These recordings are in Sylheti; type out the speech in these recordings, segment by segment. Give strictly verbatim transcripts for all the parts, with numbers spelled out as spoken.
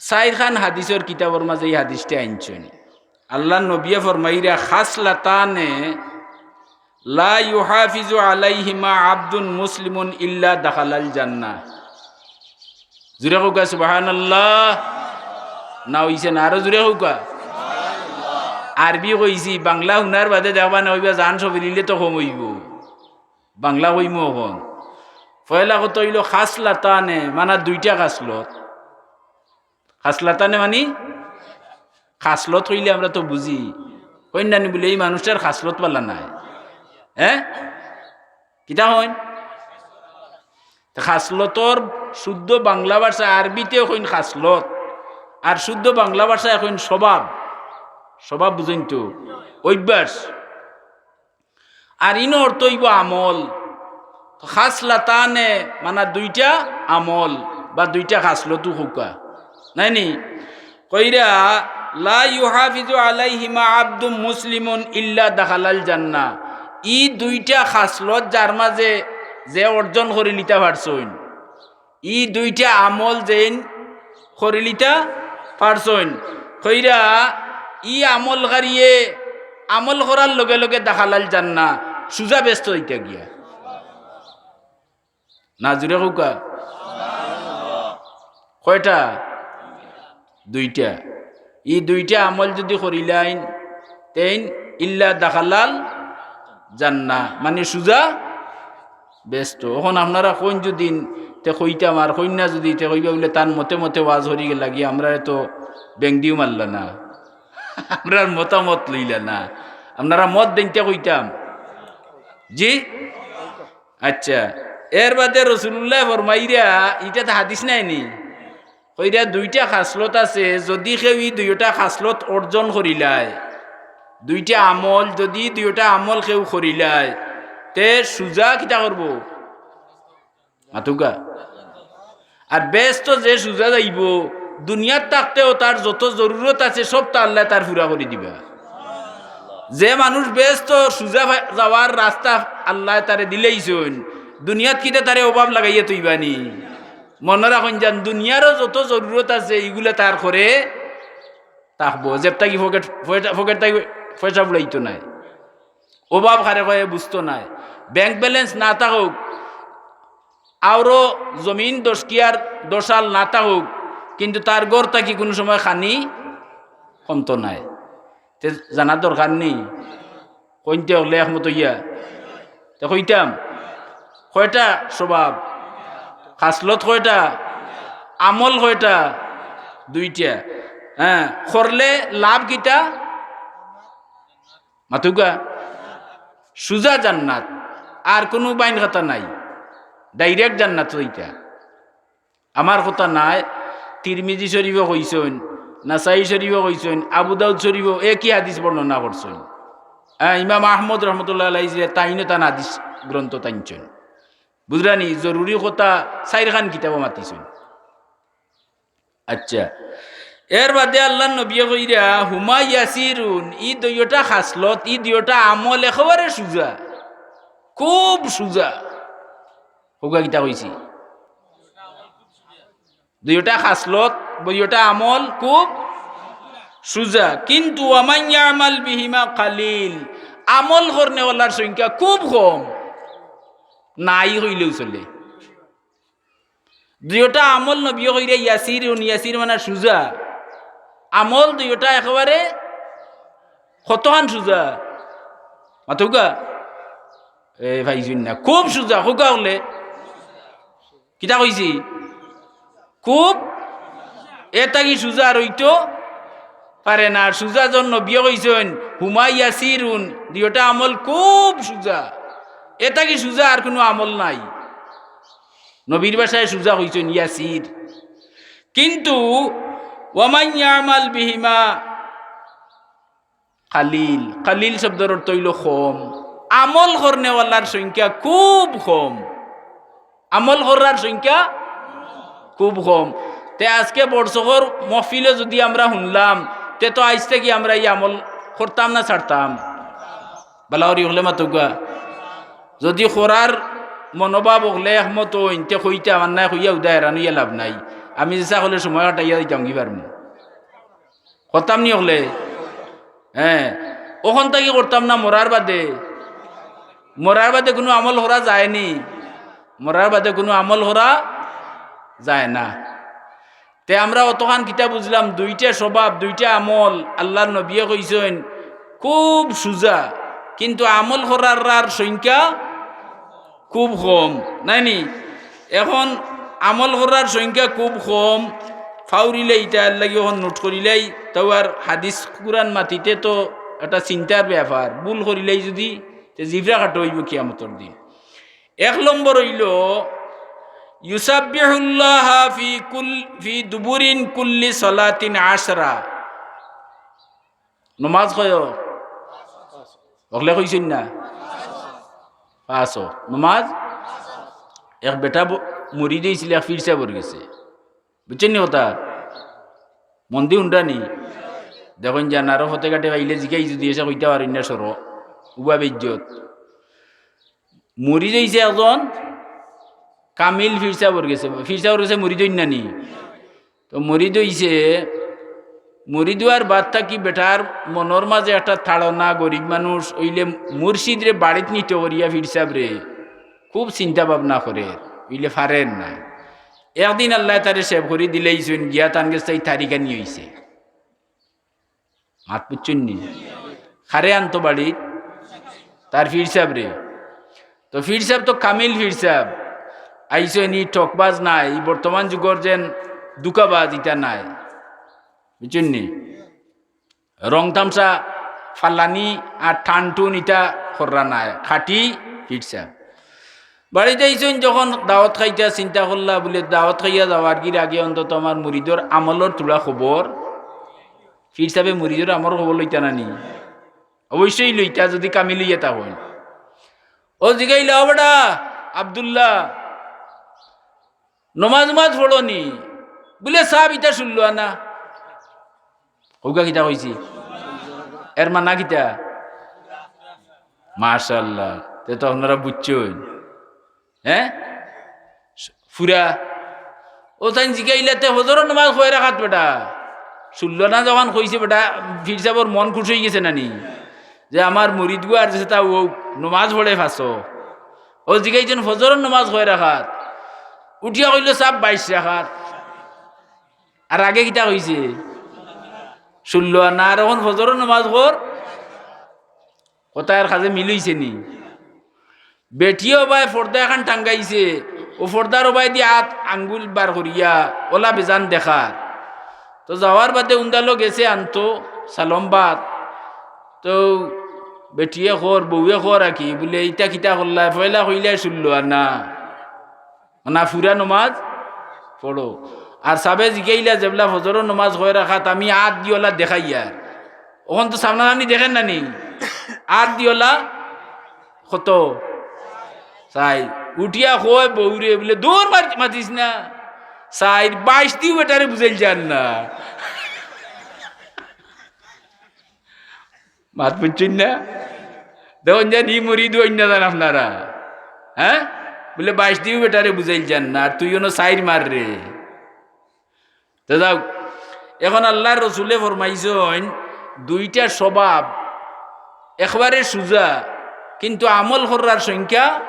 চাইরখান হাদিসর কিতাবর মাঝে ই হাদিসটা আনছইন। আল্লার নবিয়ে ফরমাইরা, "খাসলাতানে লা ইউহাফিজু আলাইহিমা আবদুন মুসলিমুন ইল্লা দাখালাল জান্নাহ।" জুরে কউক্কা সুবহানাল্লাহ। না অইছে না, আরো জুরে কউক্কা। আরবি কইছি, বাংলা হুনার বাদে দেখবা না অইবা জান সবিলিলে তো কম অইবো। বাংলা কইমু অখন। পয়লা কথা অইলো খাসলাতানে, মানা দুইটা খাসলত। খাসলাতানে মানি খাসলত কইলে আমরা তো বুঝি। কইন না নি বুলে, "ই মানুষটার খাসলত বালা নায়।" হে? কিতা কইন? তে খাসলতর শুদ্ধ বাংলা ভাষা আরবিতেও কইন খাসলত, আর শুদ্ধ বাংলা ভাষায় কইন স্বভাব। স্বভাব বুঝইন তো, অভ্যাস। আর ইনো অর্থ অইবো আমল। খাসলাতানে মানা দুইটা আমল বা দুইটা খাসলতু কউক্কা, নায় নি? কইরা, "লা ইউহাফিজু আলাইহিমা আবদুম মুসলিমুন ইল্লা দাখালাল জান্নাহ।" ই দুইটা খাসলত যার মাঝে যে অর্জন করিলিতা পারছইন, ই দুইটা আমল যেইন করিলিতা পারছইন, কইরা ই আমলকারিয়ে আমল করার লগে লগে দাখালাল জান্নাহ, সুজা বেস্ত অইতা গিয়া। না জুরে কউক্কা। কয়টা? দুইটা। ই দুইটা আমল যুদি করিলাইন, তেইন ইল্লা দাখালাল জান্নাহ, মানি সুজা বেস্ত। অখন আপনারা কইন যুদি, তে কইতাম, আর কইন না যুদি, তে কইবা বুলে তান মতে মতে ওয়াজ করি গেলা গিয়া, আমরারে তো বেংডিও মারলা না, আমরার মতামত লইলা না, আপনারা মত দেইন তে কইতাম। জি? আচ্ছা, এর বাদে রসুলুল্লায় ফরমাইরা, ইটা তো হাদিস নায় নি, কইরা দুইটা খাসলত আছে, যুদি কেউ ই দুইটা খাসলত অর্জন করিলায়, দুইটা আমল, যুদি দুইটা আমল কেউ করিলায়, তে সুজা কিতা করবো? মাতুক্কা। আর বেস্ত যে সুজা যাইবো, দুনিয়াত থাকতেও তার যত জরুরত আছে সব তো আল্লায় তার পুরা করি দিবা। যে মানুষ বেস্ত সুজা ফা-, যাওয়ার রাস্তা আল্লায় তারে দিলাইছইন, দুনিয়াত কিতা তারে অভাব লাগাইয়া থইবা নি? মনো রাখইন যান, দুনিয়ারও যত জরুরত আছে ইগুলা তার ঘরে থাকবো। জেব থাকি পকেট, পয়সা, পকেট থাকি পয়সা ফুরাইতো নায়। অভাব কারে কয় বুঝতো নায়। ব্যাংক ব্যালেন্স না থাকউক, আওরো জমিন দশ কিয়ার দশ আল না থাকউক, কিন্তু তার ঘর থাকি কুনু সময় খানি কমতো নায়। তে জানার দরকার নি? কইন তে অকলে একমত অইয়া। তে কইতাম, কয়টা স্বভাব? খাসলত কয়টা? আমল কয়টা? দুইটা। হে, করলে লাভ কিতা? মাতুক্কা। সুজা জান্নাত, আর কুনু বাইন কথা নাই, direct জান্নাত অইতা। আমার কথা নায়, তিরমিজি শরীফো কইছইন, নাসাই শরীফো কইছইন, আবু দাউদ শরীফো একই হাদিস বর্ণনা করছইন। হ্যাঁ, ইমাম আহমদ রহমতুল্লাহ আলাইহি যে তাইনও তান হাদিস গ্রন্থ টানছইন। বুঝরা নি? জরুরি কথা চাইরখান কিতাবো মাতিছইন। আচ্ছা, এর বাদে আল্লার নবিয়ে কইরা, "হুমা ইয়াসিরুন", ই দুইওটা খাসলত, ই দুইওটা আমল একেবারে সুজা, খুব সুজা। কউক্কা কিতা কইছি? দুইওটা খাসলত, দুইওটা আমল খুব সুজা, কিন্তু "ওয়ামান ইয়ামাল বিহিমা কালিল", আমল করনেওয়ালার সংখ্যা খুব কম, নাই কইলেও চলে। দুইওটা আমল নবিয়ে কইরা ইয়াসিরুন, ইয়াসির মানে সুজা। আমল দুইওটা একেবারে কতখান সুজা? মাতুক্কা? এ, পাইছইন না। খুব সুজা, কউক্কা অকলে। কিতা কইছি? খুব, এর থাকি সুজা আর অইতো পারে না। আর সুজা জন নবিয়ে কইছইন, "হুমা ইয়াসিরুন", দুইওটা আমল খুব সুজা, এর থাকি সুজা আর কুনু আমল নাই। নবীর ভাষায় সুজা কইছইন ইয়াসির। কিন্তু "ওয়ামান ইয়ামাল বিহিমা কালিল", কালিল শব্দর অর্থ অইলো কম। আমল করনেওয়ালার সংখ্যা খুব কম, আমল করার সংখ্যা খুব কম। তে আজকে বড়চকর মহফিলো যুদি আমরা হুনলাম, তে তো আইজ থাকি আমরা ই আমল করতাম না ছাড়তাম? বালা করি অকলে মাতুক্কা। যুদি করার মনোভাব অকলে একমত অইন, তে কইতাম, আর নায় কইয়া উদা হেরান অইয়া লাভ নাই। আমি যেছা অকলে সময় কাটাইয়া দিতাম কি পারমু? করতাম নি অকলে? হ্যাঁ, অখন থাকি করতাম না, মরার বাদে? মরার বাদে কুনু আমল করা যায়নি, মরার বাদে কুনু আমল করা যায় না। তে আমরা অতখান কিতা বুঝলাম? দুইটা স্বভাব, দুইটা আমল আল্লার নবিয়ে কইছইন খুব সুজা, কিন্তু আমল করার সংখ্যা খুব কম, নায়নি? এখন আমল করার সংখ্যা খুব কম, ফাউরিলে ইটা এর লাগি অখন নোট করিলাই, তাও আর হাদিস কুরআন মাতিতে তো একটা চিন্তার ব্যাপার, ভুল করিলাই যুদি, তে জিফরা কাটো অইবো কিয়ামতর দিন। এক নম্বর অইলো, ইউসাব্বিহুল্লাহা ফি কুল-, ফি দুবুরিন কুল্লি সালাতিন আশরা। নমাজ কয়? অকলে কইছইন না? পাঁচ অক্ত। নমাজ? এক বেটা ব-, মুরিদ অইছিল, এক পীর সাবর গেছে। বুঝছইন নি কথা? মন্দি উন্ডা নি? দেখইন যান, আরো ফতে ঘাটে পাইলে জিকাই যুদি এসে কইতা পারইন না সরো। উবা বেইজ্জত। মুরিদ অইছে একজন কামিল পীর সাবর গেছে। পীর সাবর গেছে মুরিদ অইন না নি? তো মুরিদ অইছে, মুরিদ অওয়ার বাদ থাকি বেটার মনর মাঝে একটা তাড়না, গরিব মানুষ অইলে মুর্শিদরে বাড়িত নিতো করিয়া পীর সাবরে খুব চিন্তা ভাবনা করের, অইলে পারের না। একদিন আল্লায় তারে সেভ করি দিলাইছইন, গিয়া তান গেছ থাকি তারিখানি অইছে। মাত বুঝছইন নি? কারে আনতো বাড়িত? তার পীর সাবরে। তো পীর সাব তো কামিল পীর সাব। আইছইন, ই ঠকবাজ নায়, ই বর্তমান যুগর যেন ধুকাবাজ, ইতা নায়। বুঝছইন নি? রং তামশা, ফালানি আর টানটুন ইতা কররা নায়, খাঁটি পীর সাব। বাড়িত আইছইন যখন দাওয়াত খাইতা চিন্তা করলা বুলে দাওয়াত খাইয়া যাওয়ারগির আগে অন্তত আমার মুরিদর আমলর থুড়া খবর, পীর সাবে মুরিদর আমলর খবর লইতা না নি? অবশ্যই লইতা, যুদি কামিল অইয়া থাকইন। অউ জিগাইলা, "ও বেটা আব্দুল্লাহ, নমাজ উমাজ পড়ো নি?" বুলে, "সাব, ইতা ষুল্ল আনা।" কউক্কা কিতা কইছি? এর মানা কিতা? মাশাআল্লাহ, তে তো আপনারা বুঝছইন। হ্যাঁ? ফুরা। অউ তাইন জিগাইলা, "তে ফজরর নমাজ কয় রাকাত বেটা?" ষুল্ল আনা যখন কইছে বেটা, পীর সাবর মন খুশ অইগেছে না নি? যে আমার মুরিদগু আর যেতা অউক, নমাজ পড়ে পাঁচ অক্ত। অউ জিগাইছইন, "ফজরর নমাজ কয় রাকাত?" উঠিয়া কইলো, "সাব, বাইশ রাকাত।" আর আগে কিতা কইছে? ষুল্ল আনা। আর অখন ফজরর নমাজ কর। কথা আর কাজে মিল অইছে নি? বেটিয়ে অবায় পর্দা এখান টাঙ্গাইছে, অউ পর্দার অবায়দি আত আঙ্গুল বার করিয়া অলা বেজান দেখার। তো যাওয়ার বাদে উন্দালো গেছে আনতো সালম ভাত। তো বেটিয়ে কর, বউয়ে কর আর কি, বুলে, "ইতা কিতা করলায়? পয়লা কইলায় ষুল্ল আনা।" না, ফুরা নমাজ পড়ো। আর সাবে জিগাইলা, "যেবলা ফজরর নমাজ কয় রাকাত?" আমি আত দি অলা দেখাইয়ার। অখন তো সামনাসামনি দেখের না নি? আত দি অলা কত? চাইর। উঠিয়া কয় বউরে বুলে, "দূর মার-, মাতিস না। চাইর, বাইশ দিও বেটারে বুঝাইল যার না।" মাত বুঝছইন না? দেখইন যান, ই মুরিদ অইন না যান আপনারা। হ্যাঁ? বুলে, "বাইশ দিও বেটারে বুঝাইল যার না, আর তুই অনো চাইর মার রে।" তে যাউক, এখন আল্লার রসুলে ফরমাইছইন, দুইটা স্বভাব একবারে সুজা, কিন্তু আমল কররার সংখ্যা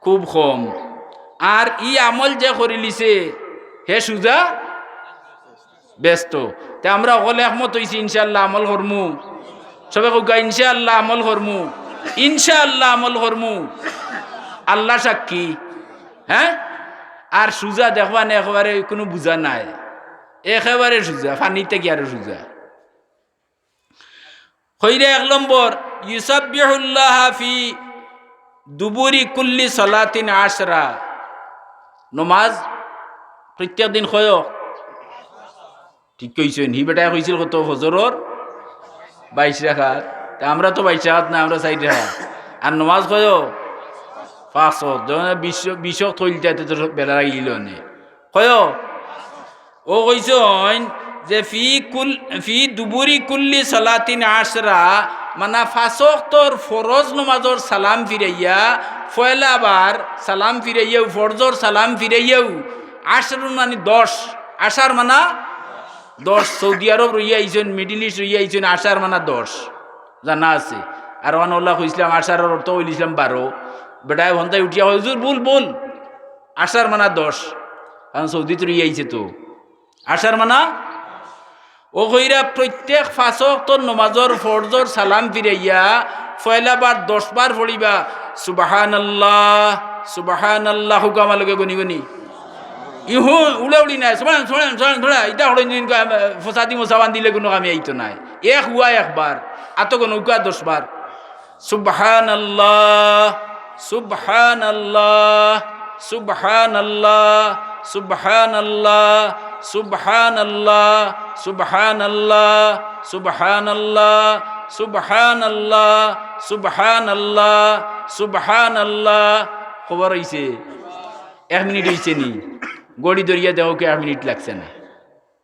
খুব কম। আর ই আমল যে করিলিছে, হে সুজা বেহেস্তো। তে আমরা অকলে একমত অইছি, ইনশাআল্লাহ আমল করমু। সবে কউক্কা, "ইনশাআল্লাহ আমল করমু, ইনশাআল্লাহ আমল করমু।" আল্লা সাক্ষী, হ্যাঁ? আর সুজা দেখবানে একবারে কুনু বুজা নাই, একেবারে সুজা, পানির থাকি আরো সুজা। কইরা এক নম্বর, ইউসাব্বিহুল্লাহা ফি দুবুরি কুল্লি সালাতিন আশরা। নমাজ প্রত্যেক দিন কয় অক্ত? ঠিক কইছইন, হি বেটায় কইছিল কত? ফজরর বাইশ রাকাত। তে আমরা তো বাইশ রাকাত না, আমরা চাইর রাকাত। আর নমাজ কয় অক্ত? পাঁচ অক্ত। যখন বিশ, বিশ অক্ত অইল, তে তো বেলা লাগিল অনে। কয় অক্ত? অউ কইছইন যে ফি কুল-, ফি দুবুরি কুল্লি সালাতিন আশরা, মানে পাঁচ অক্তর ফরজ নমাজর সালাম ফিরাইয়া, পয়লা বার সালাম ফিরাইয়াউ, ফরজর সালাম ফিরাইয়াউ, আশরুন মানে দশ, আশার মানা দশ। সৌদি আরব রইয়া আইছইন, মিডল ইস্ট রইয়া আইছইন, আশার মানা দশ, জানা আছে। আর অখান অলা কইছলাম, আশারর অর্থ কইলিছলাম বারো। বেটায় হন্তায় উঠিয়া কয়, "হুজুর, ভুল, ভুল, আশার মানা দশ, কারণ সৌদিত রইয়া আইছে তো।" আশার মানা? অউ কইরা প্রত্যেক পাঁচ ওয়াক্তর নমাজর ফরজর সালাম ফিরাইয়া পয়লা বার দশ বার পড়িবা, "সুবহানাল্লাহ, সুবহানাল্লাহ।" কউক্কা আমার লগে গনি গনি। ইহু উড়াউড়ি নায়, সুবহান, সুবহান, সুবহান, সুবহান, ইতা হড়ইন দিন কয়, ফসাদি মশা বান্ধিলে কুনু কামে আইতো নায়। এক হুয়া একবার, আতো গনউক্কা দশ বার। সুবহানাল্লাহ, সুবহানাল্লাহ, সুবহানাল্লাহ, সুবহানাল্লাহ, সুবহানাল্লাহ, সুবহানাল্লাহ, সুবহানাল্লাহ, সুবহানাল্লাহ, সুবহানাল্লাহ, সুবহানাল্লাহ। খবর অইছে? এক মিনিট অইছে নি? ঘড়ি ধরিয়া দেখউক্কা, এক মিনিট লাগছে না।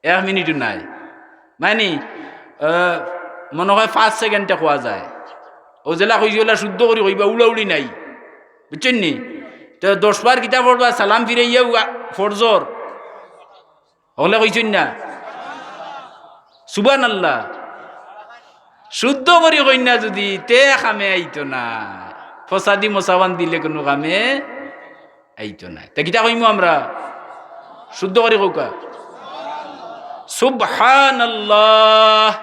এক মিনিটও নায়। মানে, আহ, মনো কয় পাঁচ সেকেন্ডে কওয়া যায়। অউ যেলা কইছি, অলা শুদ্ধ করি কইবা, উড়াউড়ি নাই। বুঝছইন নি? তে দশ বার কিতা পড়বা, সালাম ফিরাইয়াউ আ-, ফরজর। হকলে কইছইন না? সুবহানাল্লাহ। শুদ্ধ করি কইন না যুদি, তে কামে আইতো না। ফসাদি মশা বান্ধিলে কুনু কামে আইতো নায়। তে কিতা কইমু আমরা? শুদ্ধ করি কউক্কা। সুবহানাল্লাহ।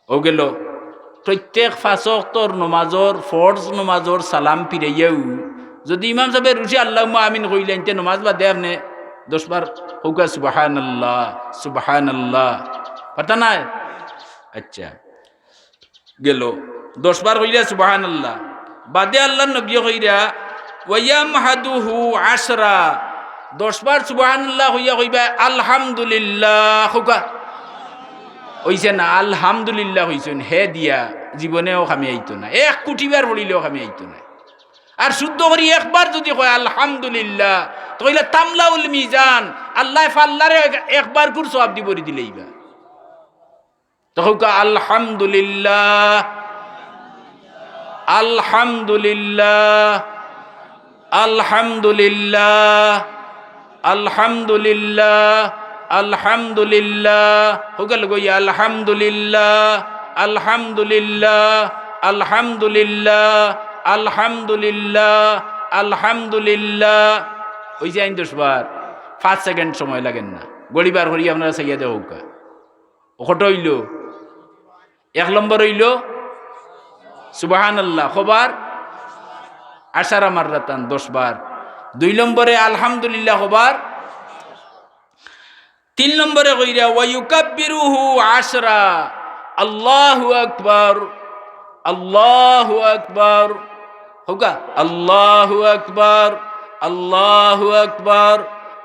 অউ গেল। প্রত্যেক পাঁচ ওয়াক্তর নমাজর, ফরজ নমাজর সালাম ফিরাইয়াউ যুদি ইমাম সাবে রুশি আল্লাহুম্মা আমিন কইলাইন, তে নমাজ বাদে আপনে দশ বার কউক্কা সুবহানাল্লাহ, সুবহানাল্লাহ। পারতা নায়? আচ্ছা। গেল। দশ বার কইরা সুবহানাল্লাহ। বাদে আল্লার নবীয়ে কইরা, "ওয়ায়ামহাদুহু আশরা।" দশ বার সুবহানাল্লাহ কইয়া কইবা, "আলহামদুলিল্লাহ।" কউক্কা। অইছে না, আলহামদুলিল্লাহ কইছইন, হে দিয়া, জীবনেও কামে আইতো না। এক কুটি বার পড়িলেও কামে আইতো না। আর শুদ্ধ করি একবার যুদি কয়, "আলহামদুলিল্লাহ", তে কইলা, "তামলাউল মিজান", আল্লায় পাল্লারে এক, এক বারকুর সওয়াবদি ভরি দিলাইবা। তে কউক্কা, আলহামদুলিল্লাহ, আলহামদুলিল্লাহ, আলহামদুলিল্লাহ, আলহামদুলিল্লাহ, আলহামদুলিল্লাহ। কউক্কা লগে, আলহামদুলিল্লাহ, আলহামদুলিল্লাহ, আলহামদুলিল্লাহ, আলহামদুলিল্লাহ, আলহামদুলিল্লাহ। অইছে আইন দশ বার, পাঁচ সেকেন্ড সময় লাগের না। ঘড়ি বার করি আপনারা চাইয়া দেখউক্কা। অউ কত অইলো? এক নম্বর অইলো সুবহানাল্লাহ, কয়বার? আশারা মাররাতান, দশ বার। দুই নম্বরে আলহামদুলিল্লাহ কয়বার? তিন নম্বরে কইরা ওয়ায়ুকাব্বিরুহু আশরা, আল্লাহু আকবার, আল্লাহু আকবার। কউক্কা, আল্লাহু আকবার, আল্লাহু আকবার,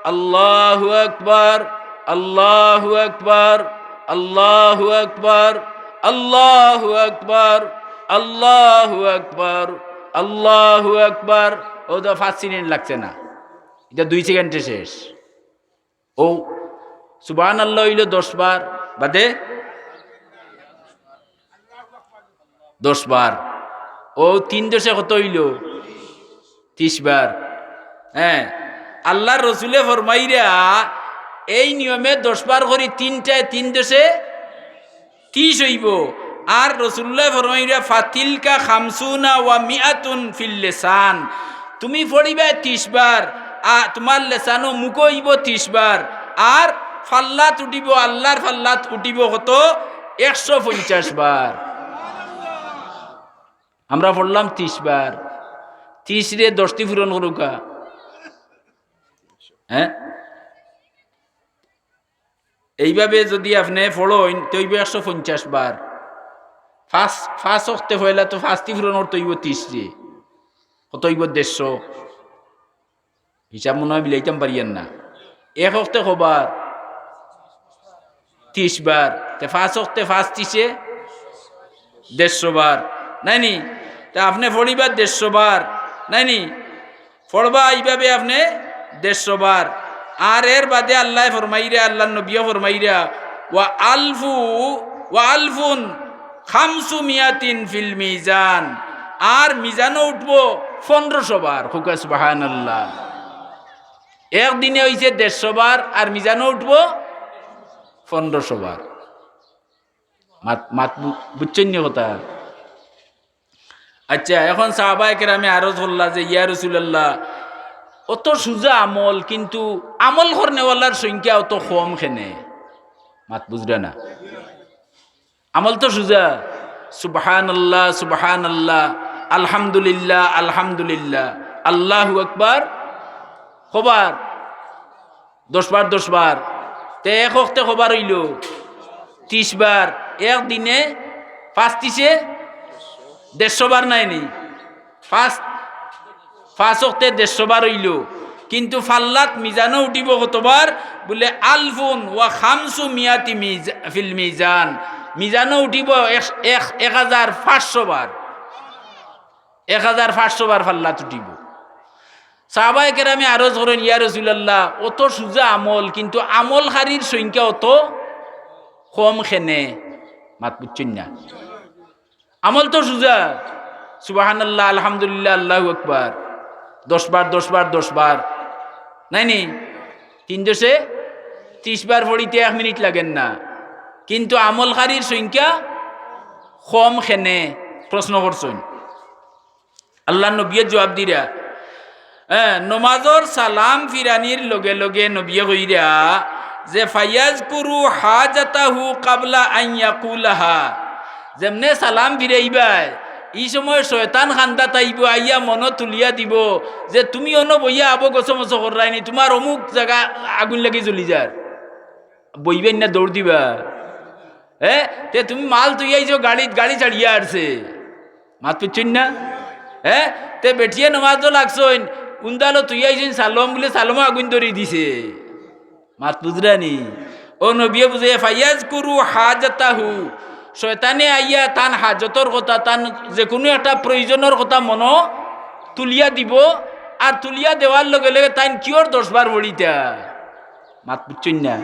আল্লাহু আকবার, আল্লাহু আকবার, আল্লাহু আকবার, আল্লাহু আকবার, আল্লাহু আকবার, আল্লাহু আকবার। অউ তো পাঁচ সেকেন্ড লাগছে না, ইটা দুই সেকেন্ডে শেষ। অউ সুবহানাল্লাহ অইলো দশ বার, বাদে দশ বার। অউ তিন দশে কত অইলো? তিশ বার। হ্যাঁ, আল্লার রসুলে ফরমাইরা, এই নিয়মে দশ বার করি তিনটায় তিন দশে তিশ অইবো। আর রসুলুল্লায় ফরমাইরা, "ফাতিলকা খামসুনা ওয়া মিআতুন ফিল লিসান।" তুমি পড়িবায় তিশ বার, আ, তুমার লেসানো মুখো অইবো তিশ বার, আর পাল্লাত উঠিবো, আল্লার পাল্লাত উঠিবো কত? একশো পঞ্চাশ বার। আমরা পড়লাম তিশ বার, তিশরে দশদি পূরণ করউক্কা। হ্যাঁ? এইভাবে যুদি আপনে পড়ইন, তে অইবো একশো পঞ্চাশ বার। পাঁচ, পাঁচ অক্তে পয়লা তো পাঁচদি পূরণ করতে অইবো তিশরে। কত অইবো? দেড়শো। হিসাব মনে হয় মিলাইতাম পারিয়ার না। এক অক্তে কয়বার? তিশ বার। তে পাঁচ অক্তে পাঁচ তিশে দেড়শো বার। নায়নি? তে আপনে পড়িবা দেড়শো বার। নায়নি? পড়বা ইভাবে আপনে দেড়শো বার। আর এর বাদে আল্লায় ফরমাইরা, আল্লার নবীয়ে ফরমাইরা, "ওয়া আলফু, ওয়া আলফুন খামসু মিয়াতিন ফিল মিজান।" আর মিজানো উঠবো পনেরোশো বার। কউক্কা সুবহানাল্লাহ। একদিনে অইছে দেড়শো বার, আর মিজানো উঠবো পনেরোশো বার। মাত মাত বু- বুঝছইন নি কথা? আচ্ছা, এখন সাহাবায়ে কেরামে আরজ করলা যে, "ইয়া রাসুলাল্লাহ, অত সুজা আমল, কিন্তু আমল করনেওয়ালার সংখ্যা অত কম কেনে?" মাত বুঝরা না? আমল তো সুজা, সুবহানাল্লাহ, সুবহানাল্লাহ, আলহামদুলিল্লাহ, আলহামদুলিল্লাহ, আল্লাহু আকবার, কবার? দশ বার, দশ বার। তে এক অক্তে কবার অইলো? তিশ বার। এক দিনে পাঁচ তিশে দেড়শো বার নায় নি? পাঁচ, পাঁচ অক্তে দেড়শো বার অইলো, কিন্তু ফাল্লাত মিজানো উঠিবো কতবার? বুলে, "আলফুন ওয়া খামসু মিয়াতি মিজ-, ফিল মিজান।" মিজানো উঠিবো এক, এক, এক হাজার পাঁচশো বার। এক হাজার পাঁচশো বার ফাল্লাত উঠিবো। সাহাবায়ে কেরামে আরজ করইন, "ইয়া রাসুলাল্লাহ, অত সুজা আমল, কিন্তু আমলকারীর সংখ্যা অত কম কেনে?" মাত বুঝছইন না? আমল তো সুজা, সুবহানাল্লাহ, আলহামদুলিল্লাহ, আল্লাহু আকবার, দশ বার, দশ বার, দশ বার, নায় নি? তিন দশে তিশ বার পড়িতে এক মিনিট লাগের না, কিন্তু আমলকারীর সংখ্যা কম কেনে? প্রশ্ন করছইন। আল্লার নবিয়ে জুয়াব দিরা, হ্যাঁ, নমাজর সালাম ফিরানির লগে লগে নবিয়ে কইরা যে, "ফায়াজকুরু হাজাতাহু কাবলা আন ইয়াকুলাহা।" যেমনে সালাম ফিরাইবায়, ই সময় শয়তান কান্দাত আইবো, আইয়া মনো তুলিয়া দিবো যে, "তুমি অনো বইয়া আবো গছমছ কররায় নি, তুমার অমুক জাগা আগুইন লাগি জ্বলি যার।" বইবায় না দৌড় দিবা? এ, তে তুমি মাল থুইয়া আইছো গাড়িত, গাড়ি ছাড়িয়া আরছে। মাত বুঝছইন না? এ, তে বেটিয়ে নমাজো লাগছইন, উন্দালো থুইয়া আইছইন সালম বুলে, সালমো আগুইন ধরি দিছে। মাত বুঝরা নি? অউ নবিয়ে বুঝাইয়া, "ফায়াজকুরু হাজাতাহু।" শয়তানে আইয়া তান হাজতর কথা, তান যেকুনু একটা প্রয়োজনর কথা মনো তুলিয়া দিবো, আর তুলিয়া দেওয়ার লগে লগে তাইন কিওর দশ বার পড়িতা। মাত বুঝছইন না?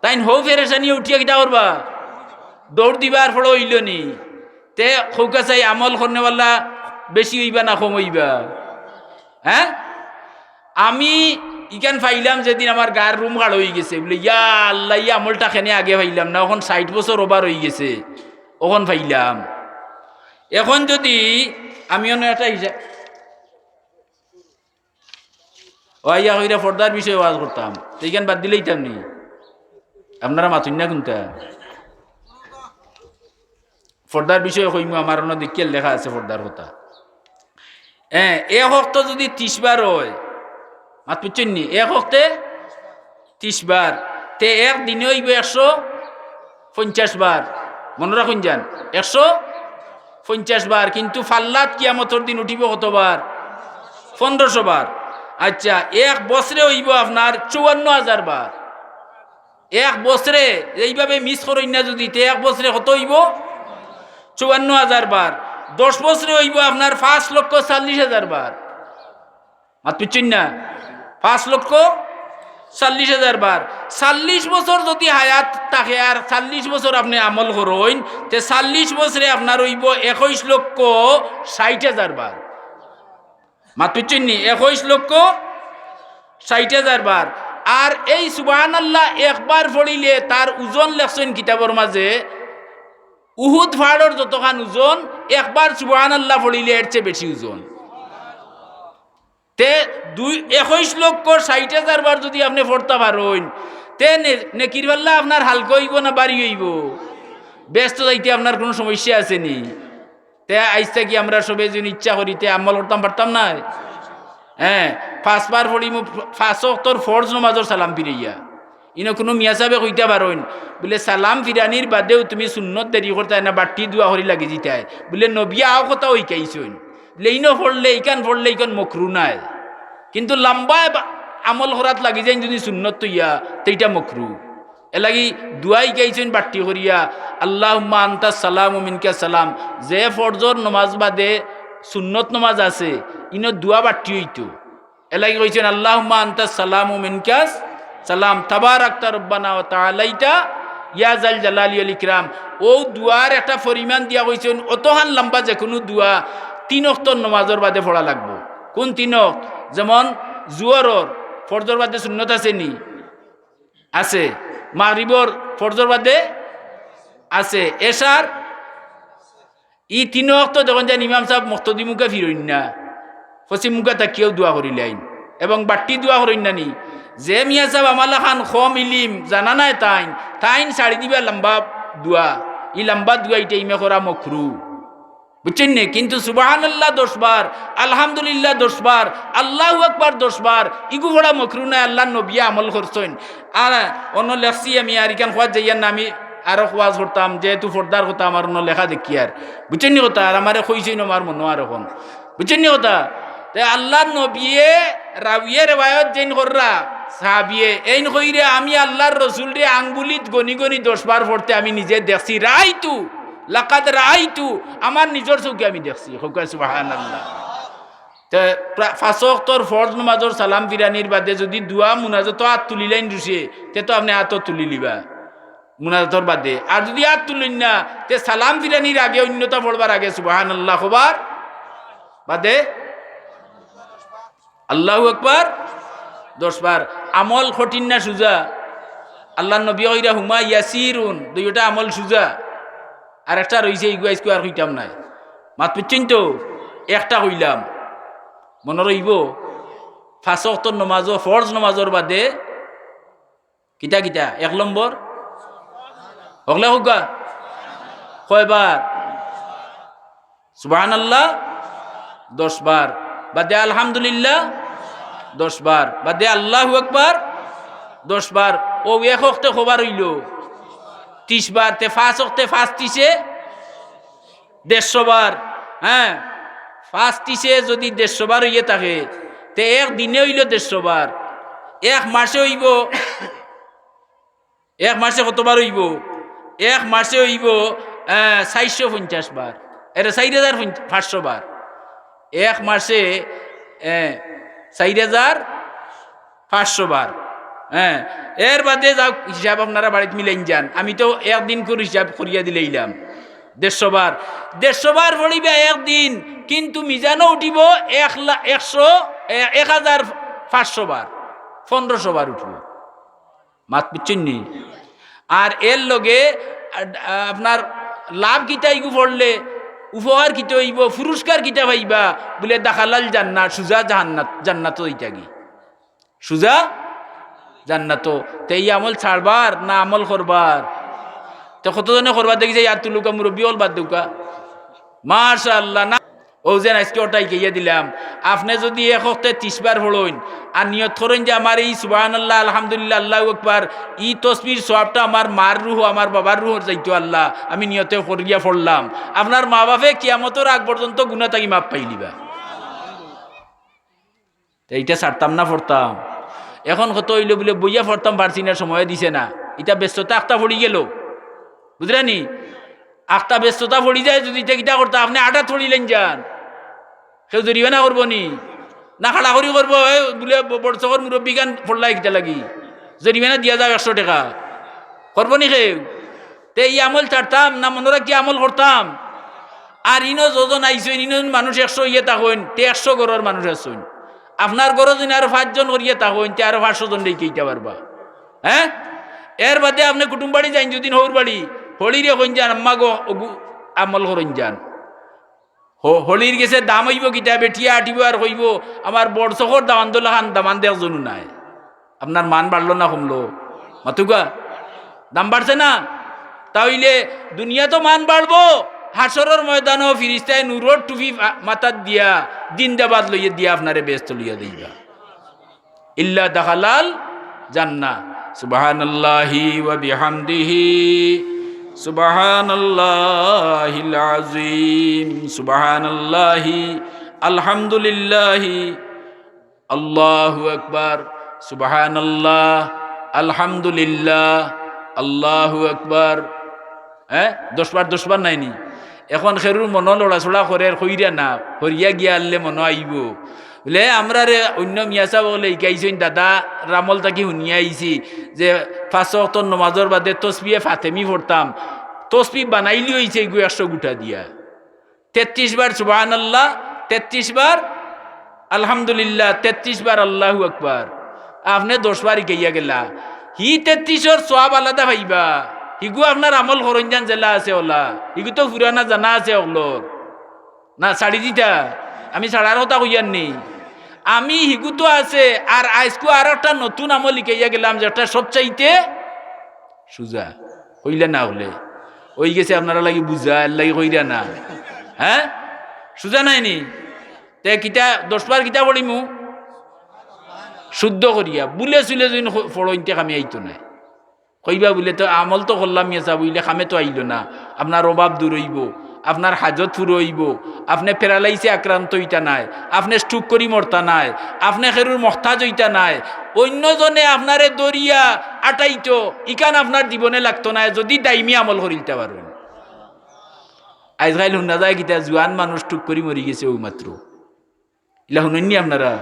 তাইন হউ ফেরেশানিয়ে উঠিয়া কিতা করবা? দৌড় দিবা আর পড়ো অইলো নি। তে কউক্কা চাই, আমল করনেওয়ালা বেশি অইবা না কম অইবা? হ্যাঁ? আমি ইখান পাইলাম যেদিন আমার গার রুম খাড়া অইগেছে, বুলে, "ইয়া আল্লাহ, ই আমলটা কেনে আগে পাইলাম না, অখন ষাইট বছর over অইগেছে, অখন পাইলাম।" এখন যুদি আমি অনো একটা হিসাব, ও আইয়া কইরা পর্দার বিষয়ে ওয়াজ করতাম, তে ইখান বাদ দিলাইতাম নি? আপনারা মাতইন না কুনতা? পর্দার বিষয়ে কইমু, আমার অনো দেখিয়ার লেখা আছে পর্দার কথা। হ্যাঁ, এক অক্ত যুদি তিশ বার অয়, মাত বুঝছইন নি? এক অক্তে তিশ বার, তে এক দিনে অইবো একশো পঞ্চাশ বার। মনো রাখইন যান, একশো পঞ্চাশ বার, কিন্তু ফাল্লাত কিয়ামতর দিন উঠিবো কতবার? পনরোশো বার। আচ্ছা, এক বছরে অইবো আপনার চুয়ান্ন হাজার বার। এক বছরে এইভাবে miss করইন না যুদি, তে এক বছরে কত অইবো? চুয়ান্ন হাজার বার। দশ বছরে অইবো আপনার পাঁচ লক্ষ চল্লিশ হাজার বার। মাত বুঝছইন না? পাঁচ লক্ষ চল্লিশ হাজার বার। চল্লিশ বছর যুদি হায়াত থাকে আর চল্লিশ বছর আপনে আমল করইন, তে চল্লিশ বছরে আপনার অইবো একুইশ লক্ষ ষাইট হাজার বার। মাত বুঝছইন নি? একুইশ লক্ষ ষাইট হাজার বার। আর এই সুবহানাল্লাহ একবার পড়িলে তার ওজন লেখছইন কিতাবর মাঝে, উহুদ পাহাড়র যতখান ওজন, একবার সুবহানাল্লাহ পড়িলে এর চেয়ে বেশি ওজন। তে দুই, একুইশ লক্ষ ষাইট হাজার বার যুদি আপনে পড়তা পারইন, তে নে-, নেকির পাল্লা আপনার হালকা অইবো না ভারি অইবো? বেহেস্তো যাইতে আপনার কুনু সমস্যা আছে নি? তে আইজ থাকি আমরা সবে যুদি ইচ্ছা করি, তে আমল করতাম পারতাম নায়? হ্যাঁ, পাঁচবার পড়িমু, পাঁচ অক্তর ফরজ নমাজর সালাম ফিরাইয়া। ইনো কুনু মিয়া সাবে কইতা পারইন, বুলে, সালাম ফিরানির বাদেও তুমি সুন্নত দেরি করতায় না, বাট্টি দোয়া করি লাগি যিতায়। বুলে, নবিয়ে অউ কথাউ হিকাইছইন। বুলে, ইনো পড়লে, ইখান পড়লে, ইখান মকরু নায়। কিন্তু লাম্বা এব-, আমল করাত লাগি যাইন যুদি সুন্নত থইয়া, তে ইটা মকরু। এরলাগি দোয়া হিকাইছইন বাট্টি করিয়া, "আল্লাহুম্মা আনতাস সালাম ওয়া মিনকাস সালাম।" যে ফরজর নমাজ বাদে সুন্নত নমাজ আছে, ইনো দোয়া বাট্টি অইতো। এরলাগি কইছইন, "আল্লাহুম্মা আনতাস সালাম ওয়া মিনকাস সালাম, তাবারাকতা রব্বানা ওয়া তাআলাইতা, ইয়া জাল জালালি ওয়াল ইকরাম।" অউ দোয়ার একটা পরিমাণ দিয়া কইছইন, অতখান লাম্বা যেকুনু দোয়া তিন অক্তর নমাজর বাদে পড়া লাগবো। কুন তিন অক্ত? যেমন জুহরর, ফরজর বাদে সুন্নত আছে নি? আছে। মাগরিবর, ফরজর বাদে আছে। এশার, ই তিন ওয়াক্ত দেখইন যেন ইমাম সাব মক্তদি মুখা ফিরইন না, পশ্চিম মুখা থাকিয়াউ দোয়া করিলাইন এবং বাট্টি দোয়া করইন না নি। যে মিয়া সাব আমার লাখান কম ইলিম জানা নাই তাইন, তাইন ছাড়ি দিবা লম্বা দোয়া। ই লম্বা দোয়া ই টাইমে করা মকরু। বুঝছইন নি? কিন্তু সুবহানাল্লাহ দশ বার, আলহামদুলিল্লাহ দশ বার, আল্লাহু আকবার দশ বার, ইগু পড়া মকরু নায়, আল্লাহর নবিয়ে আমল করছইন। আর অনো লেখছি আমি, আর ইখান কওয়াত যাইয়ার না, আমি আরো ওয়াজ করতাম, যেহেতু পর্দার কথা আমার অনো লেখা দেখিয়ার। বুঝছইন নি কথা? আর আমারে কইছইন আমার মনো আর অখন। বুঝছইন নি কথা? তে আল্লাহর নবিয়ে রাউয়ে রেওয়ায়ত যেইন কররা, সাহাবিয়ে, এইন কইরে আমি আল্লাহর রসুলরে আঙ্গুলিত গনি গনি দশ বার পড়তে আমি নিজে দেখছি। রাআইতু, লাকাদ রাআইতু, আমার নিজর চউখে আমি দেখছি। কউক্কা সুবহানাল্লাহ। তে প্রা-, পাঁচ ওয়াক্তর ফরজ নমাজর সালাম ফিরানির বাদে যুদি দোয়া মুনাজাতো আত তুলিলাইন রুশে, তে তো আপনে আতও তুলিলিবা মুনাজাতর বাদে। আর যুদি আত তুলইন না, তে সালাম ফিরানির আগে অইন্যতা পড়বার আগে সুবহানাল্লাহ কবার বাদে আল্লাহু আকবার দশ বার। আমল কঠিন না সুজা? আল্লাহর নবী কইরা হুমা ইয়াসিরুন, দুইওটা আমল সুজা। আর একটা রইছে, ইগু আইজকু আর কইতাম নায়। মাত বুঝছইন তো? একটা কইলাম, মনো রইবো, পাঁচ ওয়াক্তর নমাজো, ফরজ নমাজর বাদে কিতা কিতা? এক নম্বর, হকলে কউক্কা, কয়বার? সুবহানাল্লাহ দশ বার, বাদে আলহামদুলিল্লাহ দশ বার, বাদে আল্লাহু আকবার দশ বার। অউ এক ওয়াক্তে কবার অইলো? তিশ বার। তে পাঁচ ওয়াক্তে পাঁচ তিশে দেড়শো বার। হ্যাঁ, পাঁচ তিশে যুদি দেড়শো বার অইয়া থাকে, তে এক দিনে অইলো দেড়শো বার। এক মাসে অইবো এক মাসে কতবার অইবো? এক মাসে অইবো, আহ, চাইরশো পঞ্চাশ বার। এরে চাইর হাজার পাঁচশো বার। এক মাসে, আহ, চাইর হাজার পাঁচশো বার। হ্যাঁ, এর বাদে যাউক, হিসাব আপনারা বাড়িত মিলাইন যান। আমি তো একদিন করি হিসাব করিয়া দিলাইলাম। দেড়শো বার, দেড়শো বার পড়িবা একদিন, কিন্তু মিজানো উঠিবো এক লা-, একশো, এ, এক হাজার পাঁচশো বার, পনেরোশো বার উঠিবো। মাত বুঝছইন নি? আর এর লগে, আ, আ, আপনার লাভ কিতা ইগু পড়লে, উপকার কিতা অইবো, পুরস্কার কিতা পাইবা? বুলে, দাখালাল জান্নাত, সুজা জাহান্নাত, জান্নাতো যাইতাগি। সুজা জান্নাতো। তে ই আমল ছাড়বার না আমল করবার? তে কতজনে করবার দেখি যে আত তুলউক্কা, মুরব্বি অকল বাদ দেউক্কা। মাশাআল্লাহ, না। অউ যেন আইজকে অটা হিকাইয়া দিলাম। আপনে যুদি এক ওয়াক্তে তিশ বার পড়ইন, আর নিয়ত করইন যে আমার ই সুবহানাল্লাহ, আলহামদুলিল্লাহ, আল্লাহু আকবার, ই তসবির সওয়াবটা আমার মার রুহ, আমার বাবার রুহর যাইতো আল্লাহ, আমি নিয়তে করিয়া পড়লাম। আপনার মা-বাফে কিয়ামতর আগ পর্যন্ত গুনা থাকি মাফ পাইলিবা। তে ইটা ছাড়তাম না পড়তাম। এখন কত অইলো বুলে বইয়া পড়তাম পারছি না, সময় দিছে না। ইটা ব্যস্ততা আখতা পড়ি গেলো। বুঝরা নি? আখতা ব্যস্ততা পড়ি যায় যুদি, ইটা কিতা করতা? আপনে আটাত পড়িলাইন যান। কেউ জরিমানা করবো নি? না খাড়া করি করবো? এ বুলে ব-, বড়চকর মুরব্বিখান পড়লায় কিতা লাগি? জরিমানা দিয়া যাও একশো টেকা। করবো নি কেউ? তে ই আমল ছাড়তাম না মনো রাখি আমল করতাম? আর ইনো যতজন আইছইন, ইনো মানুষ একশো অইয়া থাকইন, তে একশো ঘরর মানুষ আছইন। আপনার ঘরো যুদি আরো পাঁচজন করিয়া থাকইন, তে আরো পাঁচশো জনরে হিকাইতা পারবা। হ্যাঁ? এর বাদে আপনে কুটুম বাড়ি যাইন, যুদি হউর বাড়ি, হড়িরে কইন যান, আম্মা গো, অগু আমল করইন যান। হ-, হড়ির গেছে দাম অইবো কিতা, বেটিয়ে আটিবো আর কইবো, আমার বড়চকর দামান দলাখান দামান দেখ জনু নাই। আপনার মান বাড়লো না কমলো? মাতুক্কা, দাম বাড়ছে না? তা অইলে দুনিয়াত তো মান বাড়বো, হাশরর ময়দানো ফিরিস্তায় নূরর টুপি ফা-, মাথাত দিয়া, জিন্দাবাদ লইয়া দিয়া আপনারে বেহেস্তো লইয়া যাইবা। ইল্লা দাখালাল জান্নাহ। সুবহানাল্লাহি ওয়া বিহামদিহি, সুবহানাল্লাহিল আযীম, সুবহানাল্লাহি, আলহামদুলিল্লাহি, আল্লাহু আকবার, সুবহানাল্লাহ, আলহামদুলিল্লাহ, আল্লাহু আকবার। হ্যাঁ, দশ বার, দশ বার নায় নি? এখন কেউর মনো লড়াচড়া করের, কইরা না, হরিয়া গিয়া আরলে মনো আইবো। বুলে, আমরারে অইন্য মিয়া সাব অকলে হিকাইছইন, দাদার আমল থাকি হুনিয়া আইছি যে পাঁচ ওয়াক্তর নমাজর বাদে তসবিহে ফাতেমি পড়তাম, তসবি বানাইলে অইছে ইগু একশো গুটা দিয়া। তেত্রিশ বার সুবহানাল্লাহ, তেত্রিশ বার আলহামদুলিল্লাহ, তেত্রিশ বার আল্লাহু আকবার। আপনে দশ বার হিকাইয়া গেলা, হি তেত্রিশর সওয়াব আলাদা পাইবা। হিগু আপনার আমল করইন যান যেলা আছে অলা, হিগু তো পুরানা জানা আছে অকলর। না, ছাড়ি দিতা, আমি ছাড়ার কথা কইয়ার নি। আমি হিগু তো আছে, আর আইজকু আর একটা নতুন আমল হিকাইয়া গেলাম, যেটা সবচাইতে সুজা। কইলা না অইলে, অই গেছে আপনারার লাগি বুজা, এর লাগি কইরা না। হ্যাঁ, সুজা নায় নি? তে কিতা দশ বার কিতা পড়িমু? শুদ্ধ করিয়া। বুলে চুলে যদি খ-, পড়ইন তে কামে আইতো নায়। কইবা বুলে, "তো আমল তো করলাম মিয়া সাব, অইলে কামে তো আইলো না।" আপনার অভাব দূর অইবো, আপনার হাজত পুরো অইবো, আপনে প্যারালাইসে আক্রান্ত অইতা নায়, আপনে stroke করি মরতা নায়, আপনে কেউর মহতাজ অইতা নায়, অইন্য জনে আপনারে ধরিয়া আটাইতো, ইখান আপনার জীবনে লাগতো নায়, যদি দাইমি আমল করিলতা পারইন। আইজকাইল হুনা যায় কিতা, জুয়ান মানুষ stroke করি মরি গেছে অউ মাত্র। ইলা হুনইন নি আপনারা?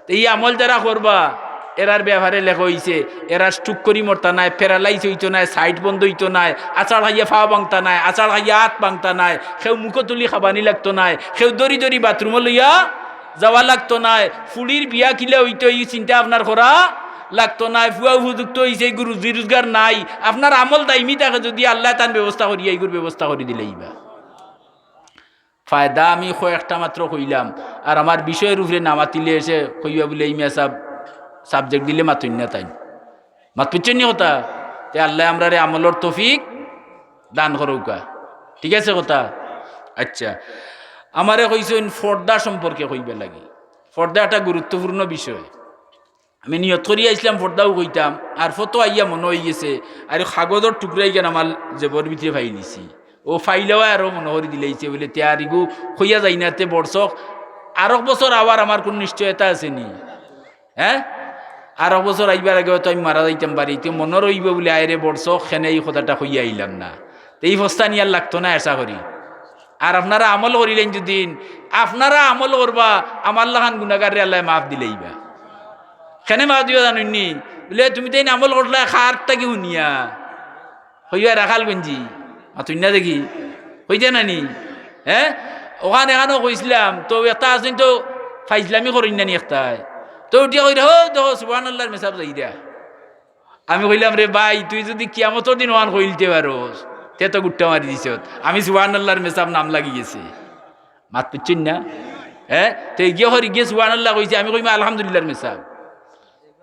তে ই আমল যারা করবা, এরার ব্যাপারে লেখা অইছে, এরা stroke করি মরতা নায়, প্যারালাইস অইতো নায়, side বন্ধ অইতো নায়, আছাড় খাইয়া পা ভাংতা নায়, আছাড় খাইয়া আত ভাংতা নায়, কেউ মুখো তুলি খাবানি লাগতো নায়, কেউ ধরি ধরি বাথরুমো লইয়া যাওয়া লাগতো নায়, ফুড়ির বিয়া কিলা অইতো ই চিন্তা আপনার করা লাগতো নায়, পুয়া উপযুক্ত অইছে, ইগু রুজি রোজগার নাই, আপনার আমল দাইমি থাকে যদি আল্লায় তান ব্যবস্থা করিয়া ইগুর ব্যবস্থা করি দিলাইবা। ফায়দা আমি কয়েকটা মাত্র কইলাম, আর আমার বিষয়র উপরে না মাতিলে এসে কইবা বুলে, "ই মিয়া সাব subject দিলে মাতইন না তাইন।" মাত বুজছইন নি কথা? তে আল্লায় আমরারে আমলর তৌফিক দান করউক্কা। ঠিক আছে কথা? আচ্ছা, আমারে কইছইন পর্দা সম্পর্কে কইবার লাগি। পর্দা একটা গুরুত্বপূর্ণ বিষয়। আমি নিয়ত করি আইছলাম পর্দাও কইতাম, আর ফটো আইয়া মনো অই গেছে, আর কাগজর টুকরা ইখান আমার জেবর ভিতরে ফাইলিছি। অউ ফাইলাওয়ায় আরো মনো করি দিলাইছে বুলে, "তে আর ইগু কইয়া যাই না, তে বরসক আরক বছর আওয়ার আমার কুনু নিশ্চয়তা আছে নি?" হ্যাঁ, আরক বছর আইবার আগে অয়তো আমি মারা যাইতাম পারি, তে মনো রইবো বুলে, "আয়রে বরসক কেনে ই কথাটা কইয়া আইলাম না।" তে ই ফস্তানি আর লাগতো না আশা করি। আর আপনারা আমল করিলাইন যুদিন, আপনারা আমল করবা, আমার লাখান গুনাগাররে আল্লায় মাফ দিলাইবা। কেনে মাফ দিবা জানইন নি? বুলে, "তুমি তাইন আমল করলায় কার থাকি হুনিয়া?" কইবা রাখালগঞ্জি। মাতইন না দেখি। কইতা না নি? হ্যাঁ? অখান এখানো কইছলাম, তো একটা আছইন তো ফাইজলামি করইন না নি একটায়। তো উঠিয়া কইরা, "হো, দেখো, সুবহানাল্লাহর মেসাব যাইরা।" আমি কইলাম, "রে ভাই, তুই যুদি কিয়ামতর দিন অখান কইলতে পারস, তে তো গুট্টা মারি দিছত। আমি সুবহানাল্লাহর মেসাব নাম লাগি গেছে।" মাত বুজছইন না? হ্যাঁ? তে গিয়া হরি গিয়া সুবহানাল্লাহ কইছে, আমি কইমু আলহামদুলিল্লাহর মেসাব।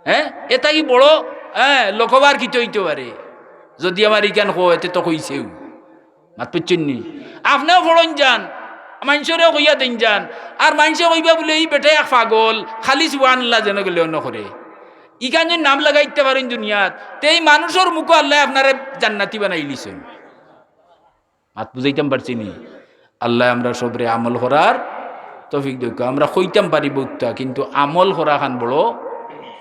হ্যাঁ? এ থাকি বড়, হ্যাঁ, লকবার কিতা অইতো পারে? যুদি আমার ইখান কয়, তে তো কইছেউ। মাত বুজছইন নি? আপনেও পড়ইন যান, মাইনষরেও কইয়া দেইন যান। আর মাইনষে কইবা বুলে, "ই বেটা এক পাগল, খালি সুবহানাল্লাহ যেন গেলে অন্য করে।" ইখান যুদি নাম লাগাইতে পারইন দুনিয়াত, তে ই মানুষর মুখো আল্লায় আপনারে জান্নাতি বানাইলিছইন। মাত বুজাইতাম পারছি নি? আল্লায় আমরা সবরে আমল করার তৌফিক দেউক্কা। আমরা কইতাম পারি বউততা, কিন্তু আমল করাখান বড়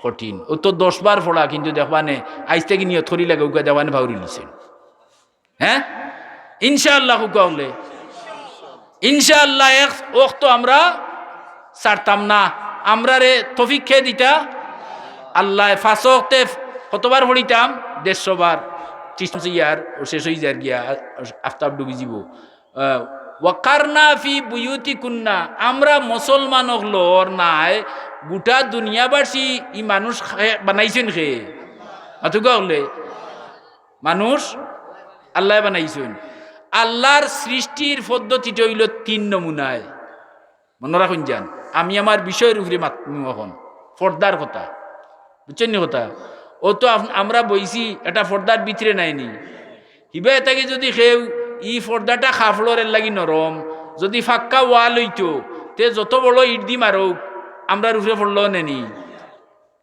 কঠিন। অউ তো দশ বার পড়া, কিন্তু দেখবানে আইজ থাকি নিয়ত করি লাগউক্কা, দেখবানে ফাউরি লিছইন। হ্যাঁ? ইনশাআল্লাহ কউক্কা অকলে। ইনশাআল্লাহ এক অক্ত আমরা ছাড়তাম না। আমরারে তৌফিক কে দিতা? আল্লায়। পাঁচ অক্তে কতবার পড়িতাম? দেড়শো বার। ত্রিশ ইয়ার ও শেষ অই যার গিয়া, আফতাব ডুবি যিবো। আহ, "ওয়াকারনা ফি বুয়ুতিকুন্না", আমরা মুসলমান অকলর নায়, গুটা দুনিয়াবাসী ই মানুষ খে-, বানাইছইন কে? মাতুক্কা অকলে। মানুষ আল্লায় বানাইছইন। আল্লার সৃষ্টির পদ্ধতিটা অইলো তিন নমুনায়। মনো রাখইন যান, আমি আমার বিষয়র উপরে মাতমু অখন, পর্দার কথা। বুজছইন নি কথা? অউ তো আপ-, আমরা বইছি, এটা পর্দার ভিতরে নায় নি? হিবায় থাকি যুদি কেউ ই পর্দাটা কাপড়র এর লাগি নরম, যুদি পাক্কা ওয়াল অইতো, তে যত বড় ইট দি মারউক, আমরার উপরে পড়লো নে নি?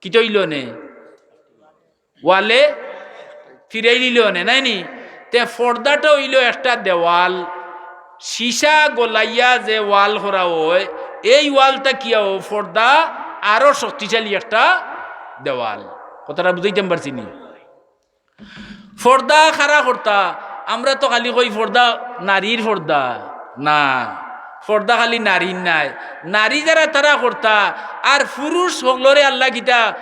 কিতা অইলো নে? ওয়ালে ফিরাইলিলো নে, নায় নি? তে পর্দাটা অইলো একটা দেওয়াল, সীসা গলাইয়া যে ওয়াল করা অয়, এই ওয়াল থাকিয়াও পর্দা আরো শক্তিশালী একটা দেওয়াল। কথাটা বুজাইতাম পারছি নি? পর্দা কারা করতা? আমরা তো খালি কই পর্দা নারীর পর্দা, না, পর্দা খালি নারীর নায়। নারী যারা তারা করতা, আর পুরুষ অকলরে আল্লায় কিতা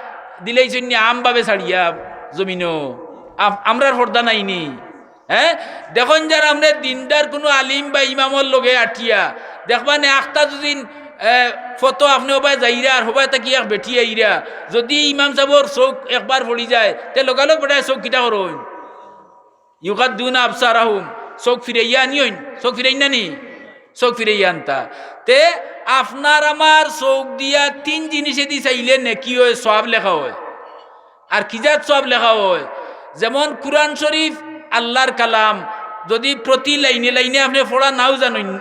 দিলাইছইন নি আমভাবে ছাড়িয়া জমিনো? আ-, আমরার পর্দা নাই নি? হ্যাঁ, দেখইন যারা আমরার দিনদার কুনু আলিম বা ইমামর লগে আটিয়া, দেখবা নে আখতা যুদি এ, ফটো আপনে ওবায় যাইরা আর হবায় থাকি এক বেটি আইরা, যুদি ইমাম সাবর চউখ একবার পড়ি যায়, তে লগালগ বেটায় চউখ কিতা করইন? ইউগাদ্দুনা আবসারাহুম, চউখ ফিরাইয়া আনিয়ইন, চউখ ফিরাইন না নি? চউখ ফিরাইয়া আনতা। তে আপনার আমার চউখ দিয়া তিন জিনিসেদি চাইলে নেকি অয়, সওয়াব লেখা অয়। আর কি জাত সওয়াব লেখা অয়? যেমন কুরআন শরীফ আল্লার কালাম, যুদি প্রতি লাইনে লাইনে আপনে পড়া নাও জানইন,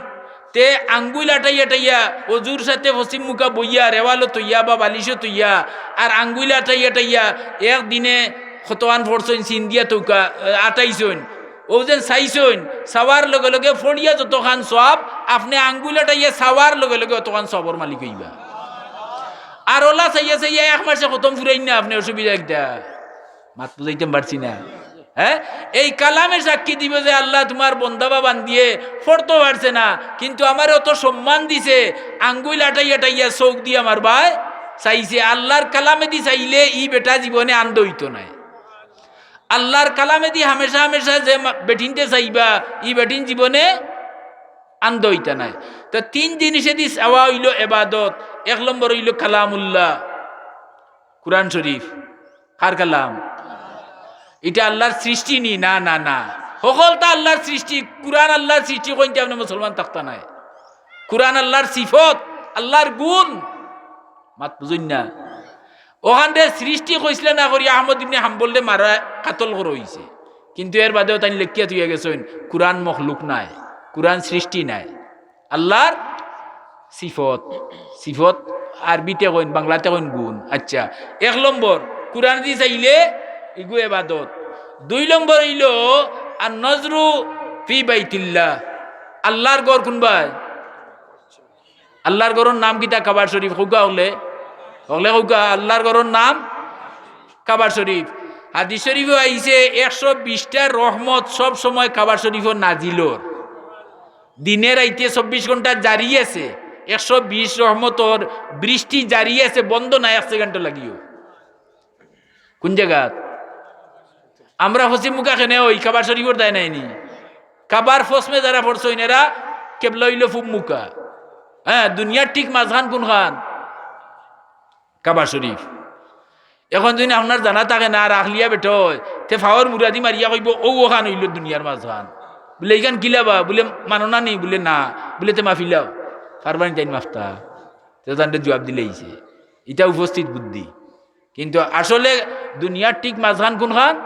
তে আঙ্গুইল আটাইয়া আটাইয়া, অজুর সাথে পশ্চিম মুখা বইয়া, রেওয়ালো থইয়া বা বালিশো থইয়া, আর আঙ্গুইল আটাইয়া আটাইয়া এক দিনে কতখান পড়ছইন, চিন দিয়া তৌকা, আ, আটাইছইন, অউ যেন চাইছইন, চাওয়ার লগে লগে পড়িয়া যতখান সওয়াব, আপনে আঙ্গুইল আটাইয়া চাওয়ার লগে লগে অতখান সওয়াবর মালিক অইবা। আর অলা চাইয়া চাইয়া এক মাসে খতম ফুরাইন না আপনে, অসুবিধা কিতা? মাত বুঝাইতাম পারছি না? হ্যাঁ, এই কালামে সাক্ষী দিবো যে, "আল্লাহ, তুমার বন্দা বা বান্দিয়ে পড়তো পারছে না, কিন্তু আমারে অত সম্মান দিছে, আঙ্গুইল আটাইয়া আটাইয়া চউখ দি আমার বায় চাইছে।" আল্লার কালামেদি চাইলে ই বেটা জীবনে আন্ধ অইতো নায়। আল্লার কালামেদি হামেশা হামেশা যে মা-, বেটিন্তে চাইবা, ই বেটিন জীবনে আন্ধ অইতা নায়। তো তিন জিনিসেদি চাওয়া অইলো এবাদত। এক নম্বর অইলো কালামুল্লাহ, কুরআন শরীফ। কার কালাম? ইটা আল্লার সৃষ্টি নি? না, না, না। হকলতা আল্লার সৃষ্টি। কুরআন আল্লার সৃষ্টি কইন্তে আপনে মুসলমান থাকতা নায়। কুরআন আল্লার সিফত, আল্লার গুণ। মাত বুঝইন না? অখানরে সৃষ্টি কইছলা না করি আহমদ ইবনে হাম্বলরে মারা কাতল করা অইছে। কিন্তু এর বাদেও তাইন লেখিয়া থইয়া গেছইন, কুরআন মখলুক নায়, কুরআন সৃষ্টি নায়। আল্লার সিফত, সিফত আরবিতে কইন, বাংলাতে কইন গুণ। আচ্ছা, এক নম্বর, কুরআনদি চাইলে ইগু এবাদত। দুই নম্বর অইলো, আর নজরু ফি বাইতিল্লাহ, আল্লার ঘর কুনবায়? আল্লার ঘরর নাম কিতা? কাবা শরীফ। কউক্কা হকলে, হকলে কউক্কা, আল্লার ঘরর নাম কাবা শরীফ। হাদিস শরীফো আইছে, একশো বিশটা রহমত সব সময় কাবা শরীফো নাজিল অর। দিনে রাইতে চব্বিশ ঘন্টা জারি আছে, একশো বিশ রহমতর বৃষ্টি জারি আছে, বন্ধ নাই এক সেকেন্ডও লাগিও। কুন জাগাত? আমরা পশ্চিম মুখা কেনে অই, কাবা শরীফর দায় নায় নি? কাবার পশ্চিমে যারা পড়ছইন, এরা কেবলা অইলো পূব মুখা। হ্যাঁ, দুনিয়ার ঠিক মাঝখান কুনখান? কাবা শরীফ। এখন যুদি আপনার জানা থাকে না আর আখলিয়া বেটা অয়, তে ফাওর মুরাদি মারিয়া কইবো, "অউ অখান অইলো দুনিয়ার মাঝখান।" বুলে, "ইখান কিলা বা?" বুলে, "মানো না নি?" বুলে, "না।" বুলে, "তে মাফিলাও।" ফারবা নি তাইন মাফতা? তে তানরে জুয়াব দিলে অইছে। ইটা উপস্থিত বুদ্ধি। কিন্তু আসলে দুনিয়ার ঠিক মাঝখান কুনখান?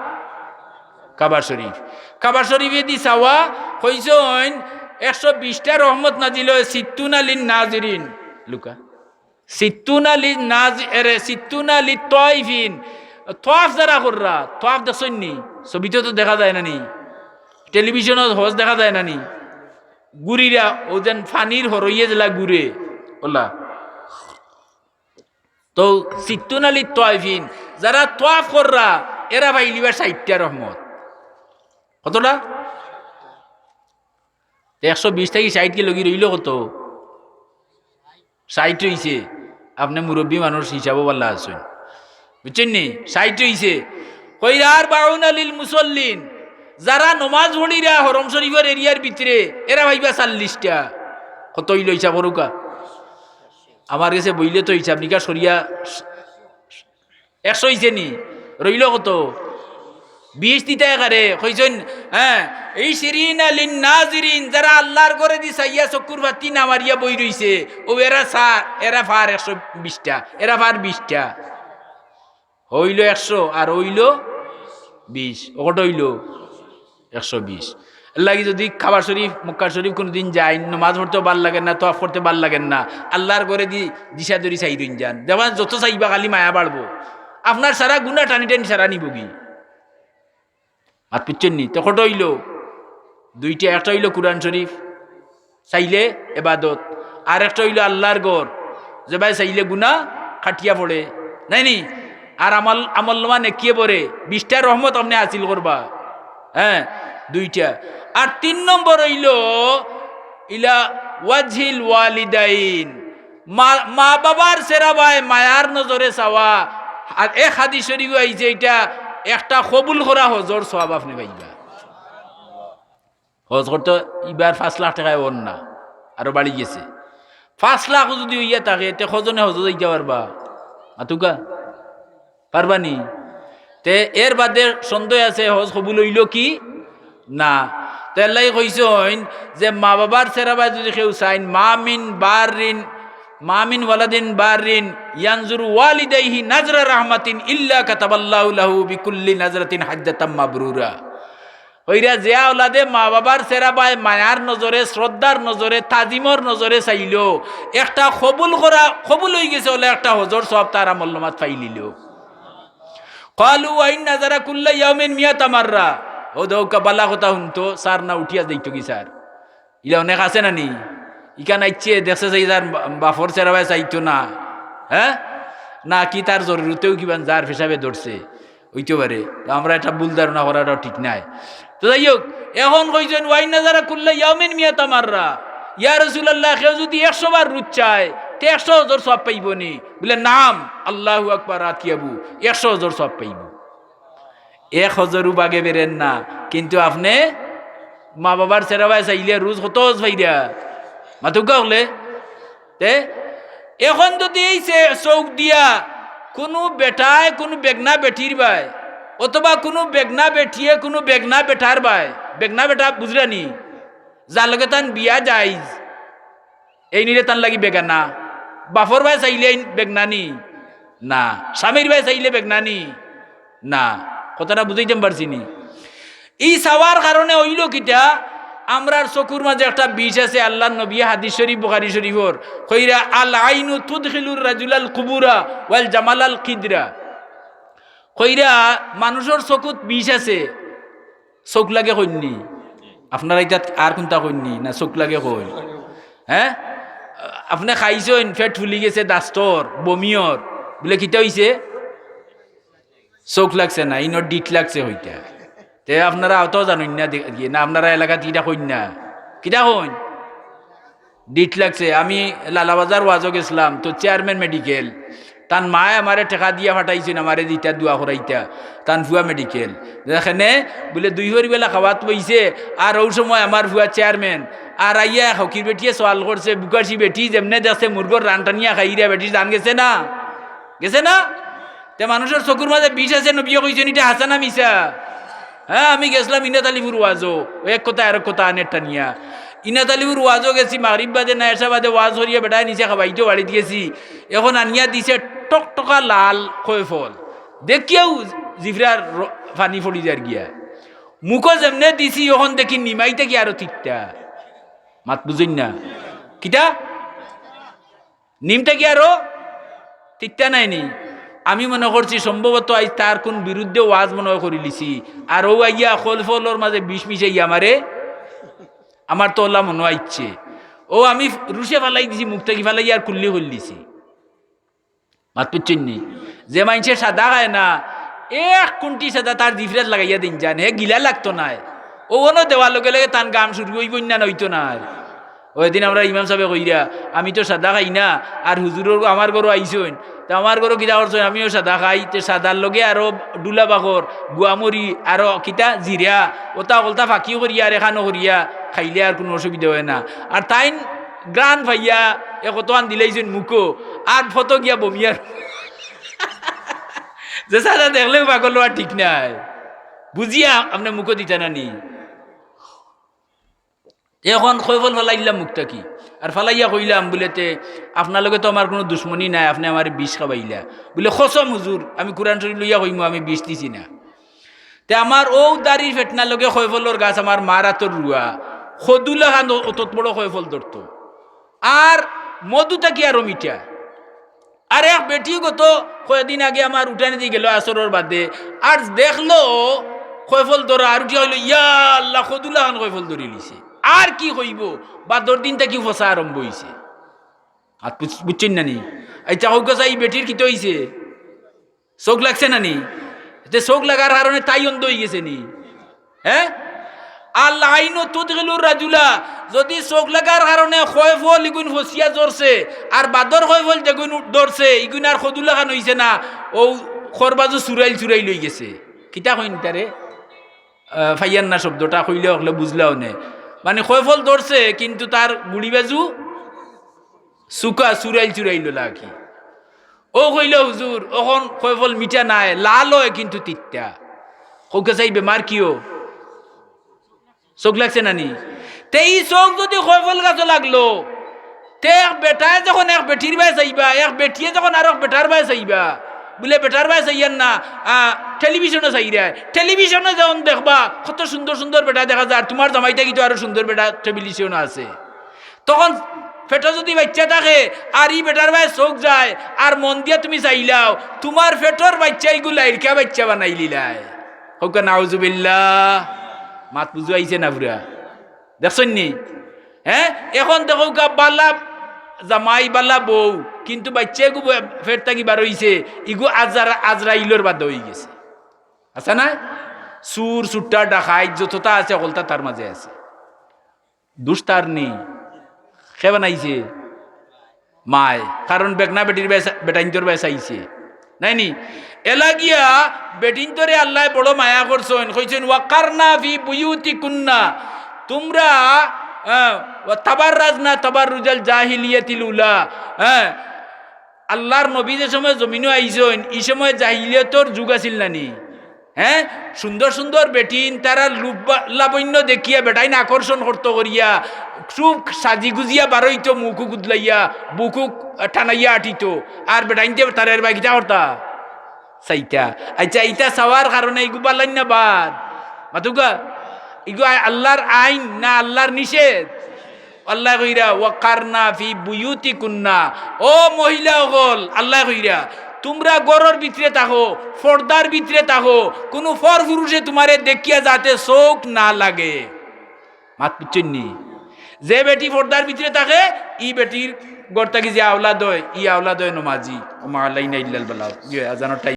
কাবা শরীফ। কাবা শরীফেদি চাওয়া, কইছইন একশো বিশটা রহমত নাজিল অয়, সিত্তুনা লিন নাজিরিন। লুকা। সিত্তুনা লিন নাজি-, এরে, সিত্তুনা লিত তাইফিন। তওয়াফ যারা কররা, তওয়াফ দেখছইন নি? ছবিতে তো দেখা যায় না নি? টেলিভিশনো হজ দেখা যায় না নি? ঘুরিরা, অউ যেন পানির হরইয়ে যেলা ঘুরে, অলা। তো সিত্তুনা লিত তাইফিন, যারা তওয়াফ কররা, এরা পাইলিবা ষাইটটা রহমত। কতটা? তে একশো বিশ থাকি ষাইট গেলোগি, রইলো কত? ষাইট রইছে। আপনে মুরব্বি মানুষ হিসাবো ভালা আছইন, বুঝছইন নি? ষাইট রইছে। কইরা আরবাউনা লিল মুসল্লিন, যারা নমাজ পড়িরা হরম শরীফর এরিয়ার ভিতরে, এরা পাইবা চাল্লিশটা। কত অইলো হিসাব করউক্কা? আমার গেছে বইলে তো হিসাব নিকাশ করিয়া একশো অইছে নি? রইলো কত? বিশ দিতা কারে? কইছইন, হ্যাঁ, ইশরিনা লিন নাজিরিন, যারা আল্লার ঘরেদি চাইয়া চকুর পাতি না মারিয়া বই রইছে, অউ এরা চা-, এরা পার একশো বিশটা, এরা পার বিশটা। অইলো একশো আর অইলো বিশ, অউ কত অইলো? একশো বিশ। এরলাগি যুদি কাবা শরীফ, মক্কা শরীফ কুনুদিন যাইন, নমাজ পড়তে ভালা লাগে না, তওয়াফ করতে ভালা লাগে না, আল্লার ঘরেদি দিশা ধরি চাইরইন যান। দেখবা যত চাইবা খালি মায়া বাড়বো। আপনার সারা গুনা টানি টানি সারা নিবোগি। মাত বুঝছইন নি? তে কত অইলো? দুইটা, একটা অইলো কুরআন শরীফ, চাইলে এবাদত। আর একটা অইলো আল্লার ঘর, যেবায় চাইলে গুনা কাটিয়া পড়ে, নায় নি? আর আমল, আমলনামা নেকিয়ে ভরে, বিশটা রহমত আপনে হাসিল করবা। হ্যাঁ, দুইটা। আর তিন নম্বর অইলো ইলা ওয়াজহিল ওয়ালিদাইন, মা, মা বাবার চেরাবায় মায়ার নজরে চাওয়া। আর এক হাদিস শরীফো আইছে, ইটা একটা কবুল করা হজর সওয়াব আপনে পাইবা। হজ করতে ইবার পাঁচ লাখ টেকায় অর না, আরো বাড়ি গেছে। পাঁচ লাখ যুদি অইয়া থাকে, তে কয়জনে হজো যাইতা পারবা? মাতুক্কা, পারবা নি? তে এর বাদে সন্দেহ আছে, হজ কবুল অইলো কি না। তে আল্লায় কইছইন যে মা-বাবার চেরাবায় যুদি কেউ চাইন, "মা মিন বাররিন, মা মিন ওয়ালাদিন বাররিন ইয়ানজুরু ওয়ালিদাইহি নাজরা রাহমাতিন ইল্লা কাতাবাল্লাহু লাহু বিকুল্লি নাজরাতিন হাজ্জাতাম মাবরুরা।" কইরা যে আওলাদে মা-বাবার চেরাবায় মায়ার নজরে, শ্রদ্ধার নজরে, তাজিমর নজরে চাইলো, একটা কবুল করা, কবুল অইগেছে অলা একটা হজর সওয়াব তার আমলনামাত পাইলিলো। ক্বালু ওয়া ইন নাজারা কুল্লা ইয়াউমিন মিয়াতা মাররা। অউ দেউক্কা, বালা কথা হুনতো, স্যার না উঠিয়া যাইতো কি স্যার? ইলা অনেক আছে না নি? ইখান আইছে, দেখছে যে ইতার বা-, বাফর চেরাবায় চাইতো না, হে? না কি তার জরুরতেউ কিবান যার পেশাবে ধরছে, অইতো পারে। তো আমরা এটা ভুল ধারণা করাটাও ঠিক নায়। তো যাই হোক, এখন কইছইন, "ওয়া ইন নাজারা কুল্লা ইয়াউমিন মিয়াতা মাররা।" ইয়া রাসূলুল্লাহ, কেউ যুদি একশো বার রুজ চায়, তে একশো হজর সওয়াব পাইবো নি? বুলে, "নাম, আল্লাহু আকবার, আতিয়াবু, একশো হজর সওয়াব পাইবো।" এক হজরও বাগে বেরের না, কিন্তু আপনে মা-বাবার চেরাবায় চাইলে রুজ কত হজ পাইরা? মাতুক্কা অকলে। তে এখন যুদি এই চে-, চউখ দিয়া কুনু বেটায় কুনু বেগনা বেটির বায়, অথবা কুনু বেগনা বেটিয়ে কুনু বেগনা বেটার বায়, বেগনা বেটা বুঝরা নি, যার লগে তান বিয়া জাইজ, এইন অইলে তান লাগি বেগানা। বাফর বায় চাইলে এইন বেগনা নি? না। স্বামীর বায় চাইলে বেগনা নি? না। কথাটা বুঝাইতাম পারছি নি? ই চাওয়ার কারণে অইলো কিতা? আমরার চকুর মাঝে একটা বিষ আছে, আল্লার নবীয়ে হাদিস শরীফ, বুখারী শরীফর, কইরা, "আল আইনু তুদখিলুর রাজুলাল কুবুরা ওয়াল জামালাল কিদরা।" কইরা, মানুষর চকুত বিষ আছে, চউখ লাগে কইন নি? আপনারা ইতাত আর কুনটা কইন নি? না চউখ লাগে কইন? হে? আপনে খাইছইন, পেট ফুলি গেছে, দাস্তর, বমি অর, বুলে কিতা অইছে? চউখ লাগছে না, ইনো ডিট লাগছে কইতা। তে আপনারা অত জানইন না দে-, না আপনারা এলাকাত ইটা কইন না? কিতা কইন? ডিট লাগছে। আমি লালাবাজার ওয়াজো গেছলাম, তো চেয়ারম্যান মেডিকেল, তান মায় আমারে টেকা দিয়া ফাটাইছইন আমারে দিতা, দোয়া করাইতা, তান ফুয়া মেডিকেল। দেখেনে বুলে দুই হরি বেলা খাওয়াত বইছে, আর অউ সময় আমার ফুয়া চেয়ারম্যান, আর আইয়া এক হকির বেটিয়ে সওয়াল করছে, বুকাশি বেটি যেমনে দেখছে মুরগর রান টানিয়া খাইরা, বেটির জান গেছে না? গেছে না? তে মানুষর চকুর মাঝে বিষ আছে, নবীয়ে কইছইন, ইটা হাছা না মিছা? হে, আমি গেছলাম ইনাত আলিপুর ওয়াজো, অউ এক কথা আরক কথা আনের টানিয়া। ইনাত আলিপুর ওয়াজো গেছি, মাগরিব বাদে না এশা বাদে ওয়াজ করিয়া বেটায় নিছে খাবাইতো বাড়িত গেছি। এখন আনিয়া দিছে টকটকা লাল কয়ফল। দেখিয়াউ জিফরার র-, পানি পড়ি যার গিয়া। মুখো যেমনে দিছি, অখন দেখি নিমাই থাকি আরো তিতা। মাত বুঝইন না? কিতা? নিম থাকি আরো তিতা নায় নি? আমি মনো করছি সম্ভবত আইজ তার কুন বিরুদ্ধে ওয়াজ মনো অয় করিলিছি, আর অউ আইয়া কয়ফলর মাঝে বিষ মিশাইয়া আমারে, আমার তো অলা মনো আইছে। অউ আমি রুশে ফালাই দিছি, মুখ থাকি ফালাইয়া আর কুল্লি করিলিছি। মাত বুঝছইন নি? যে মাইনষে সাদা খায় না, এক কুন্টি সাদা তার জিফরাত লাগাইয়া দিন যান, হে গিলা লাগতো নায়। অউ অনো দেওয়ার লগে লগে তান গাম শুরু অইবো না, অইতো নায়। অউ এদিন আমরার ইমাম সাবে কইরা, "আমি তো সাদা খাই না, আর হুজুরর আমার ঘরো আইছইন, তে আমার ঘরো কিতা করছইন, আমিও সাদা খাই, তে সাদার লগে আরো ডুলা বাকর, গুয়ামরি, আরো কিতা জিরা, অতা অকলতা ফাঁকি করিয়া আর এখানো করিয়া খাইলে আর কুনু অসুবিধা অয় না।" আর তাইন ঘ্রাণ পাইয়া এ কতখান দিলাইছইন মুখো, আর ফতো গিয়া বমিয়ার। যে সাদা দেখলেউ পাগল অওয়া ঠিক নায়, বুঝিয়া আপনে মুখো দিতা না নি? এখন কয়ফল ফালাইলাম মুখ থাকি, আর ফালাইয়া কইলাম বুলে, "তে আপনার লগে তো আমার কুনু দুশমনি নাই, আপনে আমারে বিষ খাবাইলা।" বুলে, "কসম হুজুর, আমি কুরআন শরীফ লইয়া কইমু, আমি বিষ দিছি না।" তে আমার অউ দাড়ির ফেটনার লগে কয়ফলর গাছ আমার মার আতর রুয়া, কদুলাখান অত বড় কয়ফল ধরতো, আর মধু থাকি আরো মিঠা। আর এক বেটি গত কয়দিন আগে আমার উঠানে দি গেল আসরর বাদে, আর দেখলো কয়ফল ধরা, আর উঠিয়া কইলো, "ইয়া আল্লাহ, কদুলাখান কয়ফল ধরিলিছে।" আর কি কইবো, বাদর দিন থাকি ফসা আরম্ভ অইছে। আর বুঝ-, বুঝছইন না নি? আইচ্ছা, কউক্কা চাই, ই বেটির কিতা অইছে? চউখ লাগছে না নি? তে চউখ লাগার কারণে তাই অন্ধ অইগেছে নি? হে? আল আইনু তুদখিলুর রাজুলা, যুদি চউখ লাগার কারণে কয়ফল ইগুইন ফসিয়া ঝরছে, আর বাদর কয়ফল যেগুইন উঠ-, ধরছে, ইগুইন আর কদুলাখান অইছে না, অউ খরবাজু চুরাইল চুরাইল অইগেছে। কিতা কইন তারে? আহ, ফাইয়ার না শব্দটা কইলে অকলে বুঝলাও নে। মানে কয়ফল ধরছে, কিন্তু তার গুড়ি বাজু চুকা চুরাইল চুরাইল লাগি। অউ কইলো, "হুজুর, অখন কয়ফল মিঠা নায়, লাল অয় কিন্তু তিতা।" কউক্কা চাই বেমার কিও? চউখ লাগছে না নি? তে ই চউখ যুদি কয়ফল গাছো লাগলো, তে এক বেটায় যখন এক বেটির বায় চাইবা, এক বেটিয়ে যখন আরক বেটার বায় চাইবা, বুলে, "বেটার বায় চাইয়ার না, আ, টেলিভিশনো চাইরায়।" টেলিভিশনো যখন দেখবা, কত সুন্দর সুন্দর বেটা দেখা যার, তুমার জামাই থাকি তো আরো সুন্দর বেটা টেলিভিশনো আছে। তখন পেটো যুদি বাইচ্চা থাকে, আর ই বেটার বায় চউখ যায়, আর মন দিয়া তুমি চাইলাও, তুমার পেটর বাইচ্চা ইগু লাইরকা বাইচ্চা বানাইলিলায়। কউক্কা নাউজুবিল্লাহ। মাত বুঝাইছে না পুরা? দেখছইন নি? হে, অখন দেখউক্কা, বালা জামাই, বালা বউ, কিন্তু বাইচ্চা ইগু বে-, পেট থাকি বার অইছে, ইগু আজরা-, আজরাইলর বাদে অইগেছে। আছে না? চুর, চুট্টা, ডাকাইত যততা আছে, হকলতা তার মাঝে আছে। দুষ তার নি? কে বানাইছে? মায়। কারণ বেগনা বেটির বায় চা-, বেটাইন্তর বায় চাইছে। নায় নি? এলাগিয়া বেটিন্তরে আল্লায় বড় মায়া করছইন, কইছইন, "ওয়াকারনা ফি বুয়ুতিকুন্না।" তুমরা, হ্যাঁ, "ওয়া তাবাররাজনা তাবাররুজাল জাহিলিয়াতিল উলা।" হ্যাঁ, আল্লার নবী যে সময় জমিনো আইছইন, ই সময় জাহিলিয়তর যুগ আছিল না নি? হে, সুন্দর সুন্দর বেটিন, তারার রূপ বা-, লাবণ্য দেখিয়া বেটাইন আকর্ষণ করতো করিয়া, খুব সাজি গুজিয়া বারইতো, মুখ গুদলাইয়া, বুকু টানাইয়া আটিতো, আর বেটাইন্তে তারার বায় কিতা করতা? চাইতা। আইচ্ছা, ইতা চাওয়ার কারণে ইগু বালাইন না বাদ? মাতুক্কা, ইগু আ-, আল্লার আইন না আল্লার নিষেধ? আল্লায় কইরা, "ওয়াকারনা ফি বুয়ুতিকুন্না।" ও মহিলা অকল, আল্লায় কইরা, তুমরা ঘরর ভিতরে থাকো, পর্দার ভিতরে থাকো, কুনু পর পুরুষে তুমারে দেখিয়া যাতে চউখ না লাগে। মাত বুঝছইন নি? যে বেটি পর্দার ভিতরে থাকে, ই বেটির ঘর থাকি যে আওলাদ অয়, ই আওলাদ অয় নমাজি। ওমা আলাইনা ইল্লাল বালাগ। জি, আজানর টাইম।